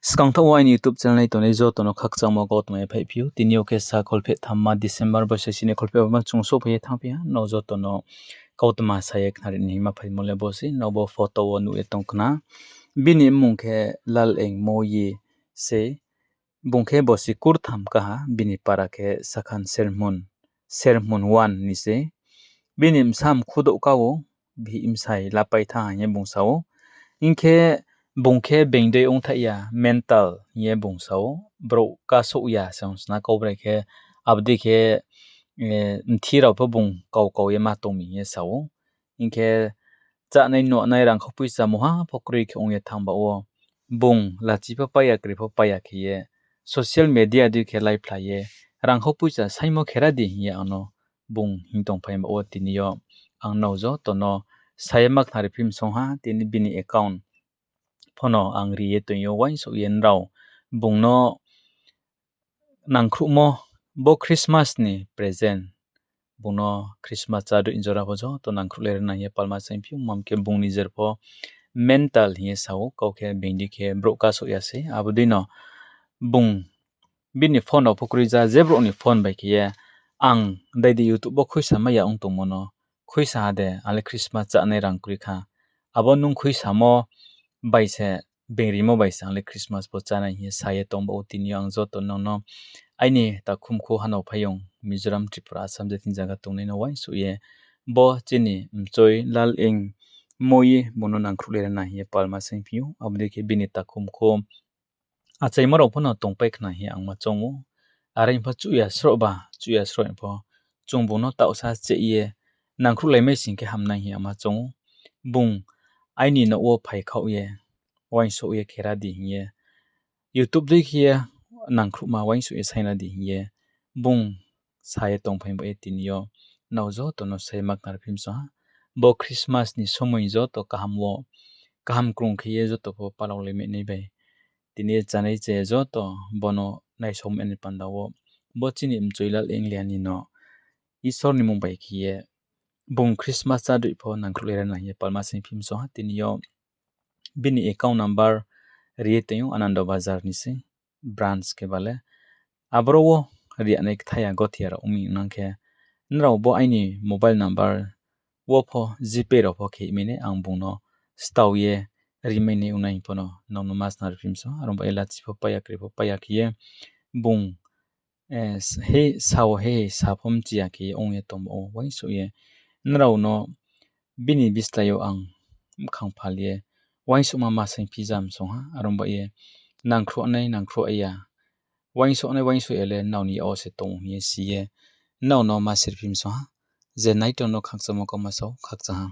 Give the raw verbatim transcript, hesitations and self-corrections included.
Skangthaoh wo aini YouTube channel nai tongnai joto no khakchangmo kautma ye phaiphi ou. Tini yo khe sa kholpheh thamma December boisaisi ni kholpheh bama chung souhphai ye thanngphi ha. Nrao joto no kautma sa ye khnari ni hingma phaimo le bo se, nrao bo photo wo nuh ye tong khna. Bini mmung khe Lalengmoyi se. Bung khe bosi kurtham kaha, bini para khe Sakhan Serhmun, Serhmun one ni se. Bini bsa mkhu douh ka ou, bihih bsai lapai thanng ha hing ye bung sa ou. Hing khe bung khe being dei ongthaih ya, mental hing ye bung sa ou. Brouh kasouh ya se ong sna kau brai khe, abo dei khe, mthi rao pho bung kau kau ye ma tong mi hing ye sa ou. Hing khe chánai nuhnai rangkhau poicha mungha pho kroi khe ong ye thanng ba wo, bung lachi pho pai ya, kri pho pai ya khe ye, social media dei khe laiphlai ye, rangkhau poicha saingmo khera di hing ye ang no bung hing tongphai ba wo tini yo ang nrao joto no sa ye ma khnari phim song ha, tini bini account pho no ang ri ye toing yo uaingsouh ye nrao bung no nangkhruhmo, bo Christmas ni present, bung no Christmas chádroih jora pho joto nangkhruh le ri nang ye palma saingphi ou, mam khe bung ni jer pho mental hing ye sa ou, kau khe being dei khe brouh kasouh ya se, abo dei no bung bini phone rao pho kroi ja, je brouh ni phone bai khe ye ang dai di YouTube wo khuisa mai ya ong tongmo no, khuisa ha de, ang le Christmas chánai rang kroi kha. Abo nung khuisamo bai se, being rimo bai se ang le Christmas pho chánai hing ye sa ye tong ba wo tini yo ang joto nrao no aini takhumkhu hanao phaiyong Mizoram, Tripura, Assam je thing zaga tongnai no uaingsouh ye bo chini mchoi Lalengmoyi bung no nangkhruh le ri nang hing ye palma saingphi ou, abo dei khe bini takhumkhu achaimo rao pho no tongpai khna hing ye ang ma choung ou. Are pho chuh ya sroh ba, chuh ya sroh pho chung bung no taohsa cheh ye nangkhruhlaimai sing khe hamnai hing ye ang ma choung ou. Bung aini nouh wo phaikhaoh ye, uaingsouh ye khera di hing ye, YouTube dei khe ye nangkhruhma uaingsouh ye saingla di hing ye, bung sa ye tongphai ba ye tini yo nrao joto no sa ye ma khnari phim song ha. Bo Christmas ni somoing joto kaham wo, kaham krung khe ye joto pho palaulaimai nai bai. Tini chánai chaya joto bo no naisaomo ni panda wo, bo chini mchoi Lalengmoyi ni no Isor ni mmung bai khe ye bung Christmas chádroih pho nangkhruh le ri nang hing ye palma saingphi song ha. Tini yo bini account number ri ye toing ou, Anando Bazar ni se, branch khe ba le. Aboro wo ri ya nai kthai ya gothi ya rao ong mi nang khe, nrao bo aini mobile number wo pho GPay rao pho khe mai nai, ang bung no stao ye rimai nai ong nai hing pho no nrao no ma khnari phim song ha. Are ong ba ye lachi pho pai ya, kri pho pai ya khe ye bung, he sa wo he sa pho mchi ya khe ye ong ye tong ba wo uaingsouh ye nrao no bini bislái yo ang bkhang phal ye uaingsouhma ma saingphi jam song ha. Are ong ba ye nangkhruhnai nangkhruh ya, uaingsouhnai uaingsouh ya le nrao ni yag wo se tong hing ye si ye nrao no ma sirphim song ha. Je nai tong no khakchangmo kauma sao khakchang ha.